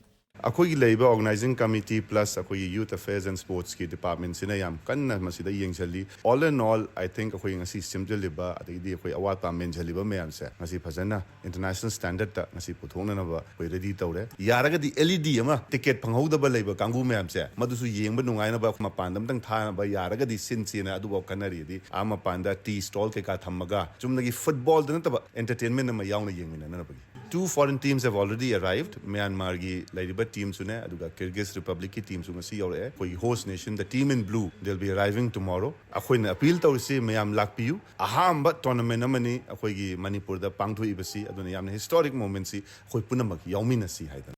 ꯑꯩꯈꯣꯏꯒꯤ ꯂꯩꯔꯤꯕ organizing committee plus ꯑꯩꯈꯣꯏꯒꯤ Youth Affairs and Sportsꯀꯤ departmentꯁꯤꯅ ꯌꯥꯝ ꯀꯟꯅ ꯃꯁꯤꯗ ꯌꯦꯡꯁꯤꯜꯂꯤ꯫ All in all, I think ꯑꯩꯈꯣꯏ ꯉꯁꯤ ꯁꯦꯝꯖꯤꯜꯂꯤꯕ, ꯑꯗꯒꯤꯗꯤ ꯑꯩꯈꯣꯏ ꯑꯋꯥꯠꯄ ꯃꯦꯟꯁꯤꯜꯂꯤꯕ ꯃꯌꯥꯝꯁꯦ ꯉꯁꯤ ꯐꯖꯅ international standardꯇ ꯉꯁꯤ ꯄꯨꯊꯣꯛꯅꯅꯕ ꯑꯩꯈꯣꯏ ready ꯇꯧꯔꯦ꯫ ꯌꯥꯔꯒꯗꯤ LED ꯑꯃ, ticket ꯐꯪꯍꯧꯗꯕ ꯂꯩꯕ ꯀꯥꯡꯕꯨ ꯃꯌꯥꯝꯁꯦ, ꯃꯗꯨꯁꯨ ꯌꯦꯡꯕ ꯅꯨꯡꯉꯥꯏꯅꯕ ꯑꯩꯈꯣꯏ ꯃꯄꯥꯟꯗ ꯑꯝꯇꯪ ꯊꯥꯅꯕ ꯌꯥꯔꯒꯗꯤ ꯁꯤꯟꯁꯦꯅ ꯑꯗꯨꯐꯥꯎ ꯈꯟꯅꯔꯤ꯫ ꯑꯗꯩ ꯑꯥ ꯃꯄꯥꯟꯗ tea stall ꯀꯩꯀꯥ ꯊꯝꯃꯒ ꯆꯨꯝꯅꯒꯤ footballꯗ ꯅꯠꯇꯕ entertainment ꯑꯃ ꯌꯥꯎꯅ ꯌꯦꯡꯃꯤꯟꯅꯅꯕꯒꯤ꯫ Two foreign teams have already arrived, ꯃ꯭ꯌꯥꯟꯃꯥꯔꯒꯤ ꯂꯩꯔꯤꯕ teamꯁꯨꯅꯦ, ꯑꯗꯨꯒ Kyrgyz Republicꯀꯤ teamꯁꯨ ꯉꯁꯤ ꯌꯧꯔꯛꯑꯦ꯫ ꯑꯩꯈꯣꯏꯒꯤ host nation, The Team in Blue, they'll be arriving tomorrow. ꯑꯩꯈꯣꯏꯅ appeal ꯇꯧꯔꯤꯁꯤ, ꯃꯌꯥꯝ ꯂꯥꯛꯄꯤꯌꯨ꯫ ꯑꯍꯥꯟꯕ tournament ꯑꯃꯅꯤ ꯑꯩꯈꯣꯏꯒꯤ ꯃꯅꯤꯄꯨꯔꯗ ꯄꯥꯡꯊꯣꯛꯏꯕꯁꯤ, ꯑꯗꯨꯅ ꯌꯥꯝꯅ historic momentꯁꯤ ꯑꯩꯈꯣꯏ ꯄꯨꯝꯅꯃꯛ ꯌꯥꯎꯃꯤꯟꯅꯁꯤ ꯍꯥꯏꯗꯅ꯫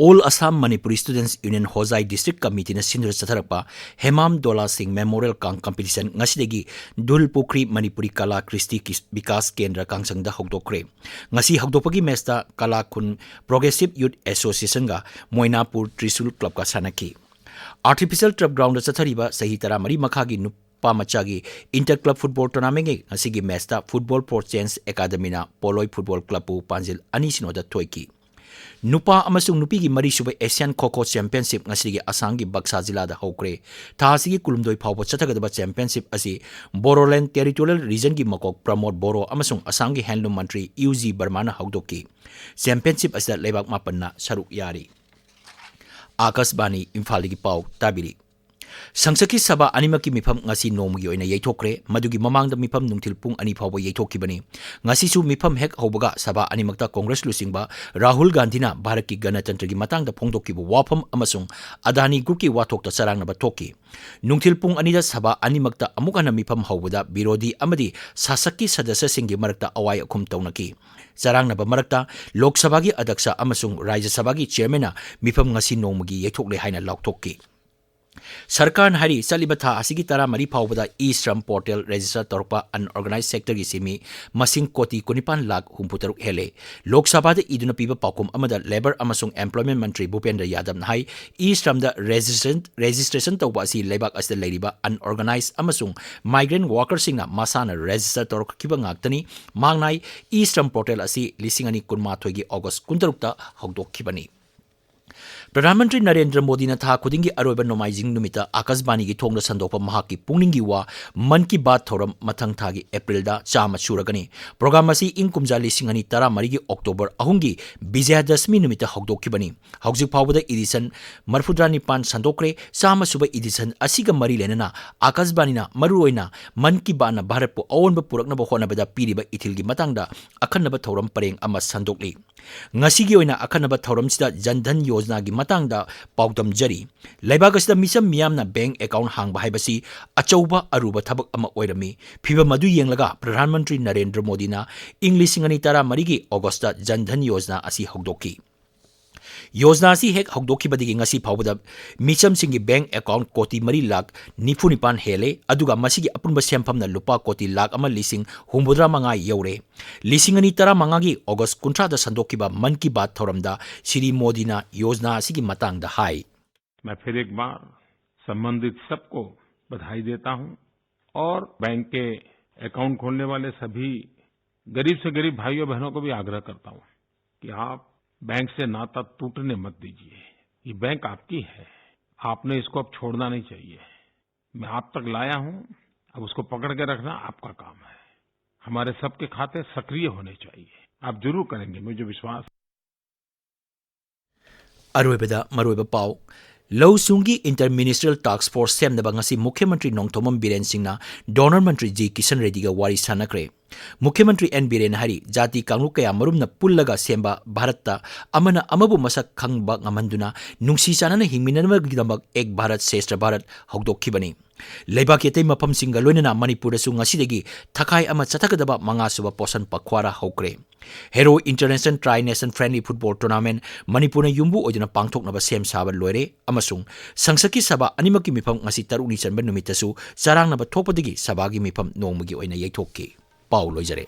All Assam Manipuri Students Union ꯍꯣꯖꯥꯏ District Committeeꯅ ꯁꯤꯟꯗꯨꯅ ꯆꯠꯊꯔꯛꯄ ꯍꯦꯃꯥꯝ ꯗꯣꯂꯥ ꯁꯤꯡ Memorial Kang Competition ꯉꯁꯤꯗꯒꯤ ꯙꯨꯜ ꯄꯨꯈ꯭ꯔꯤ ꯃꯅꯤꯄꯨꯔꯤ ꯀꯂꯥ ꯀ꯭ꯔꯤꯁꯇꯤ ꯀꯤꯁ-, ꯕꯤꯀꯥꯁ ꯀꯦꯟꯗ꯭ꯔ ꯀꯥꯡꯁꯪꯗ ꯍꯧꯗꯣꯛꯈ꯭ꯔꯦ꯫ ꯉꯁꯤ ꯍꯧꯗꯣꯛꯄꯒꯤ matchꯇ ꯀꯂꯥꯈꯨꯟ Progressive Youth Associationꯒ ꯃꯣꯏꯅꯥꯄꯨꯔ ꯇ꯭ꯔꯤꯁꯨꯜ Clubꯀ ꯁꯥꯟꯅꯈꯤ꯫ Artificial Turf Groundꯗ ꯆꯠꯊꯔꯤꯕ ꯆꯍꯤ ꯇꯔꯥꯃꯔꯤ ꯃꯈꯥꯒꯤ ꯅꯨꯄꯥ ꯃꯆꯥꯒꯤ Inter Club Football Tournamentꯀꯤ ꯉꯁꯤꯒꯤ matchꯇ Football for Change Academyꯅ ꯄꯣꯂꯣꯏ Football Clubꯄꯨ ꯄꯥꯟꯖꯤꯜ ꯑꯅꯤ ꯁꯤꯅꯣꯗ ꯊꯣꯏꯈꯤ꯫ ꯅꯨꯄꯥ ꯑꯃꯁꯨꯡ ꯅꯨꯄꯤꯒꯤ ꯃꯔꯤꯁꯨꯕ Asian Kho Kho Championship ꯉꯁꯤꯒꯤ ꯑꯁꯥꯝꯒꯤ ꯕꯛꯁꯥ ꯖꯤꯂꯥꯗ ꯍꯧꯈ꯭ꯔꯦ꯫ ꯊꯥ ꯑꯁꯤꯒꯤ ꯀꯨꯟꯍꯨꯝꯗꯣꯏ ꯐꯥꯎꯕ ꯆꯠꯊꯒꯗꯕ championship ꯑꯁꯤ Bodoland Territorial Regionꯒꯤ ꯃꯀꯣꯛ ꯄ꯭ꯔꯃꯣꯗ ꯕꯣꯔꯣ ꯑꯃꯁꯨꯡ ꯑꯁꯥꯝꯒꯤ handloom ꯃꯟꯇ꯭ꯔꯤ ꯌꯨ ꯖꯤ ꯕꯔꯃꯥꯅ ꯍꯧꯗꯣꯛꯈꯤ꯫ Championship ꯑꯁꯤꯗ ꯂꯩꯕꯥꯛ ꯃꯥꯄꯟꯅ ꯁꯔꯨꯛ ꯌꯥꯔꯤ꯫ ꯑꯥꯀꯥꯁꯕꯥꯅꯤ ꯏꯝꯐꯥꯜꯗꯒꯤ ꯄꯥꯎ ꯇꯥꯕꯤꯔꯤ꯫ ꯁꯪꯁꯠꯀꯤ ꯁꯚꯥ ꯑꯅꯤꯃꯛꯀꯤ ꯃꯤꯐꯝ ꯉꯁꯤ ꯅꯣꯡꯃꯒꯤ ꯑꯣꯏꯅ ꯌꯩꯊꯣꯛꯈ꯭ꯔꯦ꯫ ꯃꯗꯨꯒꯤ ꯃꯃꯥꯡꯗ ꯃꯤꯐꯝ ꯅꯨꯡꯊꯤꯜ ꯄꯨꯡ ꯑꯅꯤ ꯐꯥꯎꯕ ꯌꯩꯊꯣꯛꯈꯤꯕꯅꯤ꯫ ꯉꯁꯤꯁꯨ ꯃꯤꯐꯝ ꯍꯦꯛ ꯍꯧꯕꯒ ꯁꯚꯥ ꯑꯅꯤꯃꯛꯇ ꯀꯣꯡꯒ꯭ꯔꯦꯁ ꯂꯨꯆꯤꯡꯕ ꯔꯥꯍꯨꯜ ꯒꯥꯟꯙꯤꯅ ꯚꯥꯔꯠꯀꯤ ꯒꯅꯇꯟꯇ꯭ꯔꯒꯤ ꯃꯇꯥꯡꯗ ꯐꯣꯡꯗꯣꯛꯈꯤꯕ ꯋꯥꯐꯝ ꯑꯃꯁꯨꯡ ꯑꯗꯥꯅꯤ ꯒ꯭ꯔꯨꯞꯀꯤ ꯋꯥꯊꯣꯛꯇ ꯆꯔꯥꯡꯅꯕ ꯊꯣꯛꯈꯤ꯫ ꯅꯨꯡꯊꯤꯜ ꯄꯨꯡ ꯑꯅꯤꯗ ꯁꯚꯥ ꯑꯅꯤꯃꯛꯇ ꯑꯃꯨꯛ ꯍꯟꯅ ꯃꯤꯐꯝ ꯍꯧꯕꯗ ꯕꯤꯔꯣꯙꯤ ꯑꯃꯗꯤ ꯁꯥꯁꯛꯀꯤ ꯁꯗꯁ꯭ꯌꯁꯤꯡꯒꯤ ꯃꯔꯛꯇ ꯑꯋꯥꯏ ꯑꯈꯨꯝ ꯇꯧꯅꯈꯤ꯫ ꯆꯔꯥꯡꯅꯕ ꯃꯔꯛꯇ ꯂꯣꯛ ꯁꯚꯥꯒꯤ ꯑꯗ꯭ꯌꯛꯁ ꯑꯃꯁꯨꯡ ꯔꯥꯖ꯭ꯌ ꯁꯚꯥꯒꯤ ꯆꯤꯌꯔꯃꯦꯟꯅ ꯃꯤꯐꯝ ꯉꯁꯤ ꯅꯣꯡꯃꯒꯤ ꯌꯩꯊꯣꯛꯂꯦ ꯍꯥꯏꯅ ꯂꯥꯎꯊꯣꯛꯈꯤ꯫ ꯁꯔꯀꯥꯔꯅ ꯍꯥꯏꯔꯤ, ꯆꯠꯂꯤꯕ ꯊꯥ ꯑꯁꯤꯒꯤ ꯇꯔꯥꯃꯔꯤ ꯐꯥꯎꯕꯗ ꯏ-ꯁ꯭ꯔꯝ ꯄꯣꯔꯇꯦꯜ ꯔꯦꯖꯤꯁꯇꯔ ꯇꯧꯔꯛꯄ ꯑꯟꯑꯣꯔꯒꯅꯥꯏꯖ ꯁꯦꯛꯇꯔꯒꯤ ꯁꯤꯟꯃꯤ ꯃꯁꯤꯡ ꯀꯣꯇꯤ ꯀꯨꯟꯅꯤꯄꯥꯟ ꯂꯥꯈ ꯍꯨꯝꯐꯨꯇꯔꯨꯛ ꯍꯦꯜꯂꯦ꯫ ꯂꯣꯛ ꯁꯚꯥꯗ ꯏꯗꯨꯅ ꯄꯤꯕ ꯄꯥꯎꯈꯨꯝ ꯑꯃꯗ ꯂꯦꯕꯔ ꯑꯃꯁꯨꯡ ꯑꯦꯝꯄ꯭ꯂꯣꯏꯃꯦꯟ ꯃꯟꯇ꯭ꯔꯤ ꯚꯨꯄꯦꯟꯗ꯭ꯔ ꯌꯥꯗꯕꯅ ꯍꯥꯏ, ꯏ-ꯁ꯭ꯔꯝꯗ ꯔꯦꯖꯤꯁꯇ꯭ꯔꯦꯁꯟ, ꯔꯦꯖꯤꯁꯇ꯭ꯔꯦꯁꯟ ꯇꯧꯕ ꯑꯁꯤ ꯂꯩꯕꯥꯛ ꯑꯁꯤꯗ ꯂꯩꯔꯤꯕ ꯑꯟꯑꯣꯔꯒꯅꯥꯏꯖ ꯑꯃꯁꯨꯡ ꯃꯥꯏꯒ꯭ꯔꯦꯟ ꯋꯥꯔꯀꯔꯁꯤꯡꯅ ꯃꯁꯥꯅ ꯔꯦꯖꯤꯁꯇꯔ ꯇꯧꯔꯛꯈꯤꯕ ꯉꯥꯛꯇꯅꯤ꯫ ꯃꯥꯡꯅꯥꯏ꯫ ꯏ-ꯁ꯭ꯔꯝ ꯄꯣꯔꯇꯦꯜ ꯑꯁꯤ ꯂꯤꯁꯤꯡ ꯑꯅꯤ ꯀꯨꯟꯃꯥꯊꯣꯏꯒꯤ ꯑꯣꯒꯁ ꯀꯨꯟꯇꯔꯨꯛꯇ ꯍꯧꯗꯣꯛꯈꯤꯕꯅꯤ꯫ ꯄ꯭ꯔꯙꯥꯟ ꯃꯟꯇ꯭ꯔꯤ ꯅꯔꯦꯟꯗ꯭ꯔ ꯃꯣꯗꯤꯅ ꯊꯥ ꯈꯨꯗꯤꯡꯒꯤ ꯑꯔꯣꯏꯕ ꯅꯣꯡꯃꯥꯏꯖꯤꯡ ꯅꯨꯃꯤꯠꯇ ꯑꯀꯥꯁꯕꯥꯅꯤꯒꯤ ꯊꯣꯡꯗ ꯁꯟꯗꯣꯛꯄ ꯃꯍꯥꯛꯀꯤ ꯄꯨꯛꯅꯤꯡꯒꯤ ꯋꯥ ꯃꯟ ꯀꯤ ꯕꯥꯠ ꯊꯧꯔꯝ ꯃꯊꯪ ꯊꯥꯒꯤ ꯑꯦꯄ꯭ꯔꯤꯜꯗ ꯆꯥꯝꯃ ꯁꯨꯔꯒꯅꯤ꯫ ꯄ꯭ꯔꯣꯒ꯭ꯔꯥꯝ ꯑꯁꯤ ꯏꯪ ꯀꯨꯝꯖꯥ ꯂꯤꯁꯤꯡ ꯑꯅꯤ ꯇꯔꯥꯃꯔꯤꯒꯤ ꯑꯣꯛꯇꯣꯕꯔ ꯑꯍꯨꯝꯒꯤ ꯕꯤꯖꯌꯗꯁꯃꯤ ꯅꯨꯃꯤꯠꯇ ꯍꯧꯗꯣꯛꯈꯤꯕꯅꯤ꯫ ꯍꯧꯖꯤꯛ ꯐꯥꯎꯕꯗ ꯏꯗꯤꯁꯟ ꯃꯔꯤꯐꯨꯇꯔꯥ ꯅꯤꯄꯥꯟ ꯁꯟꯗꯣꯛꯈ꯭ꯔꯦ꯫ ꯆꯥꯝꯃ ꯁꯨꯕ ꯏꯗꯤꯁꯟ ꯑꯁꯤꯒ ꯃꯔꯤ ꯂꯩꯅꯅ ꯑꯀꯥꯁꯕꯥꯅꯤꯅ ꯃꯔꯨꯑꯣꯏꯅ ꯃꯟ ꯀꯤ ꯕꯥꯠꯅ ꯚꯥꯔꯠꯄꯨ ꯑꯑꯣꯟꯕ ꯄꯨꯔꯛꯅꯕ ꯍꯣꯠꯅꯕꯗ ꯄꯤꯔꯤꯕ ꯏꯊꯤꯜꯒꯤ ꯃꯇꯥꯡꯗ ꯑꯈꯟꯅꯕ ꯊꯧꯔꯝ ꯄꯔꯦꯡ ꯑꯃ ꯁꯟꯗꯣꯛꯂꯤ꯫ ꯉꯁꯤꯒꯤ ꯑꯣꯏꯅ ꯑꯈꯟꯅꯕ ꯊꯧꯔꯝꯁꯤꯗ ꯖꯟ ꯙꯟ ꯌꯣꯖꯅꯥꯒꯤ ꯃꯇꯥꯡꯗ ꯄꯥꯎꯗꯝꯖꯔꯤ꯫ ꯂꯩꯕꯥꯛ ꯑꯁꯤꯗ ꯃꯤꯆꯝ ꯃꯤꯌꯥꯝꯅ ꯕꯦꯡꯛ ꯑꯦꯀꯥꯎꯟꯠ ꯍꯥꯡꯕ ꯍꯥꯏꯕꯁꯤ ꯑꯆꯧꯕ ꯑꯔꯨꯕ ꯊꯕꯛ ꯑꯃ ꯑꯣꯏꯔꯝꯃꯤ꯫ ꯐꯤꯚꯝ ꯑꯗꯨ ꯌꯦꯡꯂꯒ ꯄ꯭ꯔꯙꯥꯟ ꯃꯟꯇ꯭ꯔꯤ ꯅꯔꯦꯟꯗ꯭ꯔ ꯃꯣꯗꯤꯅ ꯏꯪ ꯂꯤꯁꯤꯡ ꯑꯅꯤ ꯇꯔꯥꯃꯔꯤꯒꯤ ꯑꯣꯒꯁꯇ ꯖꯟ ꯙꯟ ꯌꯣꯖꯅꯥ ꯑꯁꯤ ꯍꯧꯗꯣꯛꯈꯤ꯫ ꯌꯣꯖꯅꯥ ꯑꯁꯤ ꯍꯦꯛ ꯍꯧꯗꯣꯛꯈꯤꯕꯗꯒꯤ ꯉꯁꯤ ꯐꯥꯎꯕꯗ ꯃꯤꯆꯝꯁꯤꯡꯒꯤ ꯕꯦꯡꯛ ꯑꯦꯀꯥꯎꯟꯠ ꯀꯣꯇꯤ ꯃꯔꯤ ꯂꯥꯈ ꯅꯤꯐꯨ ꯅꯤꯄꯥꯟ ꯍꯦꯜꯂꯦ, ꯑꯗꯨꯒ ꯃꯁꯤꯒꯤ ꯑꯄꯨꯟꯕ ꯁꯦꯟꯐꯝꯅ ꯂꯨꯄꯥ ꯀꯣꯇꯤ ꯂꯥꯈ ꯑꯃ ꯂꯤꯁꯤꯡ ꯍꯨꯝꯐꯨꯇꯔꯥ ꯃꯉꯥ ꯌꯧꯔꯦ꯫ ꯂꯤꯁꯤꯡ ꯑꯅꯤ ꯇꯔꯥꯃꯉꯥꯒꯤ ꯑꯣꯒꯁ ꯀꯨꯟꯊ꯭ꯔꯥꯗ ꯁꯟꯗꯣꯛꯈꯤꯕ ꯃꯟ ꯀꯤ ꯕꯥꯠ ꯊꯧꯔꯝꯗ ꯁ꯭ꯔꯤ ꯃꯣꯗꯤꯅ ꯌꯣꯖꯅꯥ ꯑꯁꯤꯒꯤ ꯃꯇꯥꯡꯗ ꯍꯥꯏ꯫ मैं फिर एक बार संबंधित सबको बधाई देता हूं और बैंक के अकाउंट खोलने वाले सभी गरीब से गरीब भाइयों बहनों को भी आग्रह करता हूं कि आप बैंक से नाता टूटने मत दीजिए। ये बैंक आपकी है, आपने इसको अब छोड़ना नहीं चाहिए। मैं आप तक लाया हूं, अब उसको पकड़ के रखना आपका काम है। हमारे सबके खाते सक्रिय होने चाहिए। आप जरूर करेंगे, मुझे विश्वास है। ꯑꯔꯣꯏꯕꯗ ꯃꯔꯨꯑꯣꯏꯕ ꯄꯥꯎ꯫ ꯂꯧꯁꯤꯡꯒꯤ Inter Ministerial Task Force ꯁꯦꯝꯅꯕ ꯉꯁꯤ ꯃꯨꯈ꯭ꯌ ꯃꯟꯇ꯭ꯔꯤ ꯅꯣꯡꯊꯣꯝꯕꯝ ꯕꯤꯔꯦꯟ ꯁꯤꯡꯅ ꯗꯣꯅꯔ ꯃꯟꯇ꯭ꯔꯤ ꯖꯤ ꯀꯤꯁꯟ ꯔꯦꯗꯤꯒ ꯋꯥꯔꯤ ꯁꯥꯟꯅꯈ꯭ꯔꯦ꯫ ꯃꯨꯈ꯭ꯌ ꯃꯟꯇ꯭ꯔꯤ ꯑꯦꯟ ꯕꯤꯔꯦꯟꯅ ꯍꯥꯏꯔꯤ, ꯖꯥꯇꯤ ꯀꯥꯡꯂꯨꯞ ꯀꯌꯥ ꯃꯔꯨꯝꯅ ꯄꯨꯜꯂꯒ ꯁꯦꯝꯕ ꯚꯥꯔꯠꯇ ꯑꯃꯅ ꯑꯃꯕꯨ ꯃꯁꯛ ꯈꯪꯕ ꯉꯝꯍꯟꯗꯨꯅ ꯅꯨꯡꯁꯤ ꯆꯥꯟꯅꯅ ꯍꯤꯡꯃꯤꯟꯅꯅꯕꯒꯤꯗꯃꯛ ꯑꯦꯛ ꯚꯥꯔꯠ ꯁ꯭ꯔꯦꯁ꯭ꯊ ꯚꯥꯔꯠ ꯍꯧꯗꯣꯛꯈꯤꯕꯅꯤ꯫ ꯂꯩꯕꯥꯛꯀꯤ ꯑꯇꯩ ꯃꯐꯝꯁꯤꯡꯒ ꯂꯣꯏꯅꯅ ꯃꯅꯤꯄꯨꯔꯗꯁꯨ ꯉꯁꯤꯗꯒꯤ ꯊꯈꯥꯏ ꯑꯃ ꯆꯠꯊꯒꯗꯕ ꯃꯉꯥꯁꯨꯕ ꯄꯣꯁꯟ ꯄꯈ꯭ꯋꯥꯔꯥ ꯍꯧꯈ꯭ꯔꯦ꯫ Hero International Tri Nation Friendly Football Tournament ꯃꯅꯤꯄꯨꯔꯅ ꯌꯨꯝꯕꯨ ꯑꯣꯏꯗꯨꯅ ꯄꯥꯡꯊꯣꯛꯅꯕ ꯁꯦꯝ ꯁꯥꯕ ꯂꯣꯏꯔꯦ ꯑꯃꯁꯨꯡ ꯁꯪꯁꯠꯀꯤ ꯁꯚꯥ ꯑꯅꯤꯃꯛꯀꯤ ꯃꯤꯐꯝ ꯉꯁꯤ ꯇꯔꯨꯛꯅꯤ ꯆꯟꯕ ꯅꯨꯃꯤꯠꯇꯁꯨ ꯆꯔꯥꯡꯅꯕ ꯊꯣꯛꯄꯗꯒꯤ ꯁꯚꯥꯒꯤ ꯃꯤꯐꯝ ꯅꯣꯡꯃꯒꯤ ꯑꯣꯏꯅ ꯌꯩꯊꯣꯛꯈꯤ꯫ ꯄꯥꯎ ꯂꯣꯏꯖꯔꯦ꯫